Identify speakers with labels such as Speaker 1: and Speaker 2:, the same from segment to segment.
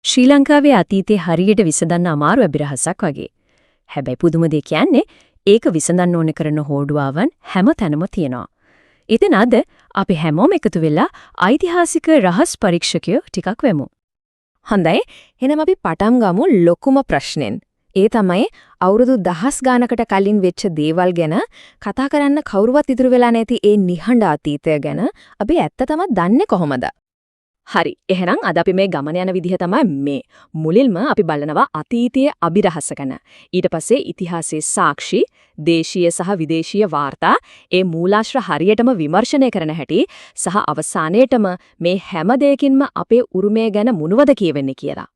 Speaker 1: ශ්‍රී ලංකාවේ අතීතේ හරියට විසඳන්න අමාරු අභිරහසක් වගේ. හැබැයි පුදුම දේ කියන්නේ ඒක විසඳන්න ඕන කරන හෝඩුවාවන් හැම තැනම තියෙනවා. ඉතින් අද අපි හැමෝම එකතු වෙලා ඓතිහාසික රහස් පරීක්ෂකයෝ ටිකක් වෙමු.
Speaker 2: හොඳයි. එහෙනම් අපි පටන් ගමු ලොකුම ප්‍රශ්නෙන්. ඒ තමයි අවුරුදු දහස් ගානකට කලින් වෙච්ච දේවල් ගැන කතා කරන්න කවුරුවත් ඉතුරු වෙලා නැති ඒ නිහඬ අතීතය ගැන අපි ඇත්තටම දන්නේ කොහොමද?
Speaker 1: හරි. එහෙනම් අද අපි මේ ගමන යන විදිහ තමයි මේ. මුලින්ම අපි බලනවා අතීතයේ අභිරහස ගැන. ඊට පස්සේ ඉතිහාසයේ සාක්ෂි, දේශීය සහ විදේශීය වාර්තා, ඒ මූලාශ්‍ර හරියටම විමර්ශනය කරන හැටි සහ අවසානයේටම මේ හැම දෙයකින්ම අපේ උරුමය ගැන මොනවද කියවෙන්නේ කියලා.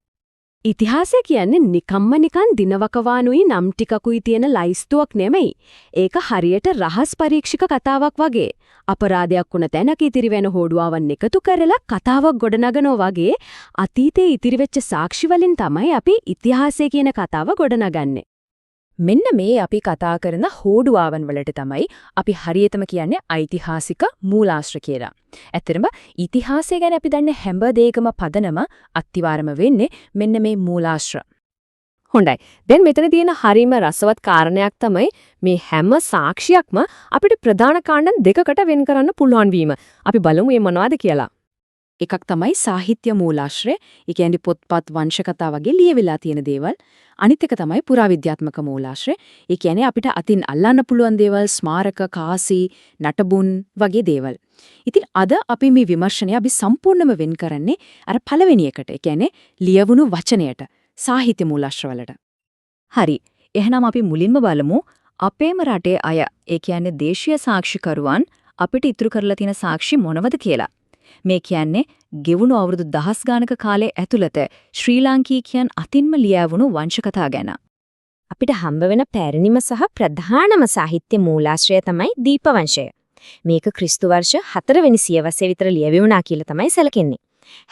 Speaker 3: ඉතිහාසය කියන්නේ නිකම්ම නිකන් දිනවකවානුයි නම් ටිකකුයි තියෙන ලයිස්තුවක් නෙමෙයි. ඒක හරියට රහස් පරීක්ෂක කතාවක් වගේ. අපරාධයක් වුණ තැනක ඉතිරි වෙන හෝඩුවාවන් එකතු කරලා කතාවක් ගොඩනගනවා වගේ අතීතයේ ඉතිරි වෙච්ච සාක්ෂි වලින් තමයි අපි ඉතිහාසය කියන කතාව ගොඩනගන්නේ.
Speaker 2: මෙන්න මේ අපි කතා කරන හෝඩුවාවන් වලට තමයි අපි හරියටම කියන්නේ ඓතිහාසික මූලාශ්‍ර කියලා. ඇත්තටම ඉතිහාසය ගැන අපි දන්න හැම දෙයකම පදනම අත්තිවාරම වෙන්නේ මෙන්න මේ මූලාශ්‍ර.
Speaker 1: හොඳයි. දැන් මෙතන තියෙන හරිම රසවත් කාරණයක් තමයි මේ හැම සාක්ෂියක්ම අපිට ප්‍රධාන කාණ්ඩ දෙකකට වෙන් කරන්න පුළුවන් වීම. අපි බලමු මේ මොනවද කියලා.
Speaker 2: එකක් තමයි සාහිත්‍ය මූලාශ්‍රය, ඒ කියන්නේ පොත්පත් වංශකතා වගේ ලියවිලා තියෙන දේවල්. අනිත් එක තමයි පුරාවිද්‍යාත්මක මූලාශ්‍රය, ඒ කියන්නේ අපිට අතින් අල්ලන්න පුළුවන් දේවල්, ස්මාරක, කාසි, නටබුන් වගේ දේවල්. ඉතින් අද අපි මේ විමර්ශනය අපි සම්පූර්ණම වෙන් කරන්නේ අර පළවෙනි එකට, ඒ කියන්නේ ලියවුණු වචනයට, සාහිත්‍ය මූලාශ්‍ර වලට.
Speaker 1: හරි. එහෙනම් අපි මුලින්ම බලමු අපේම රටේ අය, ඒ කියන්නේ දේශීය සාක්ෂිකරුවන් අපිට ඉතුරු කරලා තියෙන සාක්ෂි මොනවද කියලා. මේ කියන්නේ ගෙවුණු අවුරුදු දහස් ගානක කාලය ඇතුළත ශ්‍රී ලාංකීකයන් අතින්ම ලියවුණු වංශකථා ගැන.
Speaker 4: අපිට හම්බ වෙන පැරණිම සහ ප්‍රධානම සාහිත්‍ය මූලාශ්‍රය තමයි දීපවංශය. මේක ක්‍රිස්තු වර්ෂ 4 වෙනි සියවසේ විතර ලියවුණා කියලා තමයි සැලකෙන්නේ.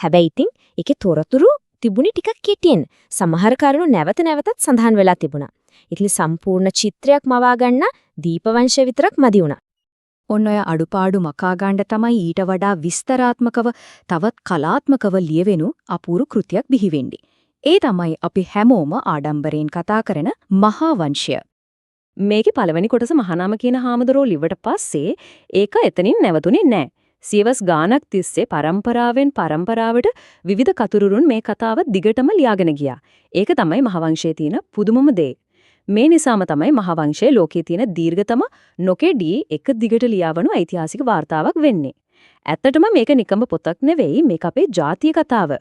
Speaker 4: හැබැයි ඉතින් ඒකේ තොරතුරු තිබුණේ ටිකක් කෙටියෙන්. සමහර කරුණු නැවත නැවතත් සඳහන් වෙලා තිබුණා. ඉතින් සම්පූර්ණ චිත්‍රයක් මවා ගන්න දීපවංශය විතරක් මදි වුණා.
Speaker 1: ඔන්න ඔය අඩුපාඩු මකා ගන්න තමයි ඊට වඩා විස්තරාත්මකව තවත් කලාත්මකව ලියවෙනු අපූර්ව කෘතියක් බිහි වෙන්නේ. ඒ තමයි අපි හැමෝම ආඩම්බරයෙන් කතා කරන මහා වංශය. මේකේ පළවෙනි කොටස මහානාම කියන හාමුදුරුවෝ ලිව්වට පස්සේ ඒක එතනින් නැවතුනේ නෑ. සියවස් ගානක් තිස්සේ පරම්පරාවෙන් පරම්පරාවට විවිධ කතුරුරුන් මේ කතාව දිගටම ලියාගෙන ගියා. ඒක තමයි මහවංශයේ තියෙන පුදුමම දේ. මේ නිසාම තමයි මහවංශය ලෝකයේ තියෙන දීර්ඝතම නොකෙඩී එක දිගට ලියාවනු ඓතිහාසික වාර්තාවක් වෙන්නේ. ඇත්තටම මේක නිකම්ම පොතක් නෙවෙයි, මේක අපේ ජාතිය කතාව.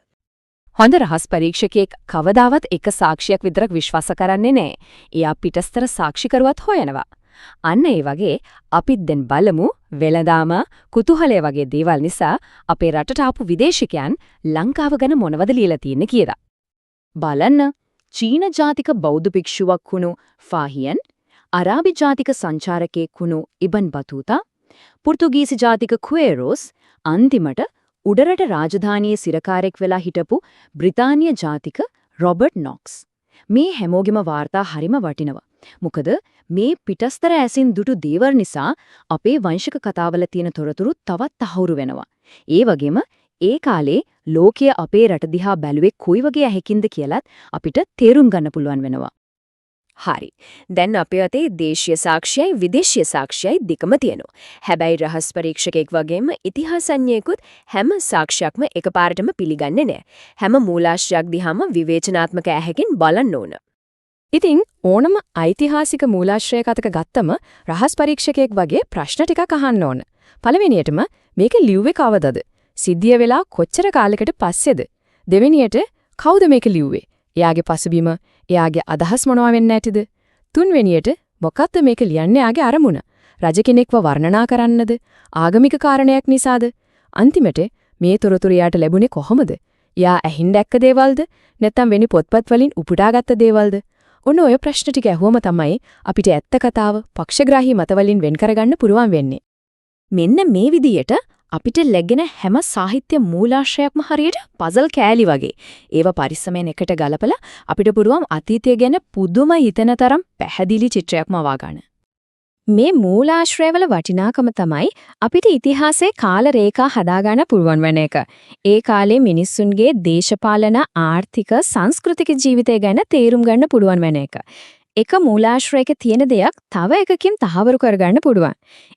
Speaker 3: හොඳ රහස් පරීක්ෂකයෙක් කවදාවත් එක සාක්ෂියක් විතරක් විශ්වාස කරන්නේ නෑ. එයා පිටස්තර සාක්ෂිකරුවත් හොයනවා. අන්න ඒ වගේ අපිත් දැන් බලමු වෙළඳාම කුතුහලය වගේ දේවල් නිසා අපේ රටට ආපු විදේශිකයන් ලංකාව ගැන මොනවද ලියලා තියෙන්නේ කියලා.
Speaker 2: බලන්න චීන ජාතික බෞද්ධ භික්ෂුවක් වුණු ෆාහියන්, අරාබි ජාතික සංචාරකයෙක් වුණු ඉබන් බතූතා, පෘතුගීසි ජාතික කුଏරෝස්, අන්තිමට උඩරට රාජධානියේ සිරකාරයෙක් වෙලා හිටපු බ්‍රිතාන්‍ය ජාතික රොබර්ට් නොක්ස්. මේ හැමෝගෙම වාර්තා හරිම වටිනවා. මොකද මේ පිටස්තර ඇසින් දුටු දේවල් නිසා අපේ වංශික කතාවල තියෙන තොරතුරු තවත් තහවුරු වෙනවා. ඒ වගේම ඒ කාලේ ලෝකය අපේ රට දිහා බැලුවේ කොයි වගේ ඇහැකින්ද කියලත් අපිට තේරුම් ගන්න පුළුවන් වෙනවා.
Speaker 4: හරි. දැන් අපේ අතේ දේශීය සාක්ෂියයි විදේශීය සාක්ෂියයි දෙකම තියෙනවා. හැබැයි රහස් පරීක්ෂකයෙක් වගේම ඉතිහාසඥයෙකුත් හැම සාක්ෂියක්ම එකපාරටම පිළිගන්නේ නෑ. හැම මූලාශ්‍රයක් දිහාම විවේචනාත්මක ඇහැකින් බලන්න ඕන.
Speaker 2: ඉතින් ඕනම ඓතිහාසික මූලාශ්‍රයක අතක ගත්තම රහස් පරීක්ෂකයෙක් වගේ ප්‍රශ්න ටිකක් අහන්න ඕන. පළවෙනියටම මේක ලිව්වේ කවදද? සිද්ධිය වෙලා කොච්චර කාලයකට පස්සේද? දෙවෙනියට කවුද මේක ලිව්වේ? එයාගේ පසුබිම, එයාගේ අදහස් මොනවා වෙන්න ඇතිද? තුන්වෙනියට මොකද්ද මේක ලියන්නේ එයාගේ අරමුණ? රජ කෙනෙක්ව වර්ණනා කරන්නද? ආගමික කාරණයක් නිසාද? අන්තිමට මේ තොරතුරු එයාට ලැබුණේ කොහොමද? එයා ඇහින් දැක්ක දේවල්ද? නැත්නම් වෙන පොත්පත් වලින් උපුටාගත්ත දේවල්ද? ඔන්න ඔය ප්‍රශ්න ටික ඇහුවම තමයි අපිට ඇත්ත කතාව පක්ෂග්‍රාහී මත වලින් වෙන් කරගන්න පුළුවන් වෙන්නේ.
Speaker 4: මෙන්න මේ විදියට අපිට ලැබෙන හැම සාහිත්‍ය මූලාශ්‍රයක්ම හරියට පසල් කෑලි වගේ. ඒවා පරිස්සමෙන් එකට ගලපලා අපිට පුළුවන් අතීතය ගැන පුදුම හිතෙන තරම් පැහැදිලි චිත්‍රයක්ම මවා ගන්න.
Speaker 2: මේ මූලාශ්‍රයවල වටිනාකම තමයි අපිට ඉතිහාසයේ කාල රේඛා හදාගන්න පුළුවන් වෙන එක. ඒ කාලේ මිනිස්සුන්ගේ දේශපාලන, ආර්ථික, සංස්කෘතික ජීවිතය ගැන තේරුම් ගන්න පුළුවන් වෙන එක. එක මූලාශ්‍රයක තියෙන දෙයක් තව එකකින් තහවුරු කරගන්න පුළුවන්.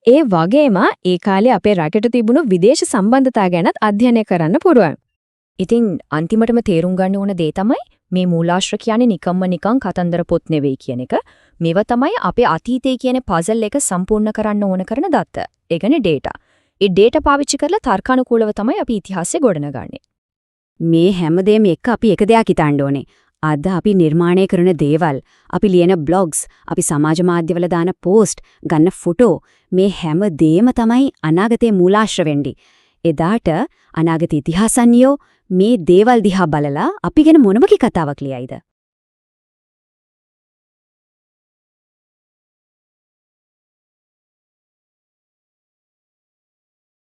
Speaker 2: ඒ වගේම ඒ කාලේ අපේ රටට තිබුණු විදේශ සම්බන්ධතා ගැනත් අධ්‍යයනය කරන්න පුළුවන්.
Speaker 1: ඉතින් අන්තිමටම තේරුම් ගන්න ඕන දේ තමයි මේ මූලාශ්‍ර කියන්නේ නිකම්ම නිකං කතන්දර පොත් නෙවෙයි කියන එක. මේවා තමයි අපේ අතීතය කියන පසල් එක සම්පූර්ණ කරන්න ඕන කරන දත්ත. ඒ කියන්නේ ඩේටා. ඒ ඩේටා පාවිච්චි කරලා තර්කානුකූලව තමයි අපි ඉතිහාසය ගොඩනගන්නේ.
Speaker 3: මේ හැමදේම එක්ක අපි එක දෙයක් හිතන්න ඕනේ. අද අපි නිර්මාණය කරන දේවල්, අපි ලියන බ්ලොග්ස්, අපි සමාජ මාධ්‍යවල දාන පෝස්ට්, ගන්න ෆොටෝ මේ හැම දේම තමයි අනාගතයේ මූලාශ්‍ර වෙන්නේ. එදාට අනාගත ඉතිහාසඥයෝ මේ දේවල් දිහා බලලා අපි ගැන මොන වගේ කතාවක් ලියයිද?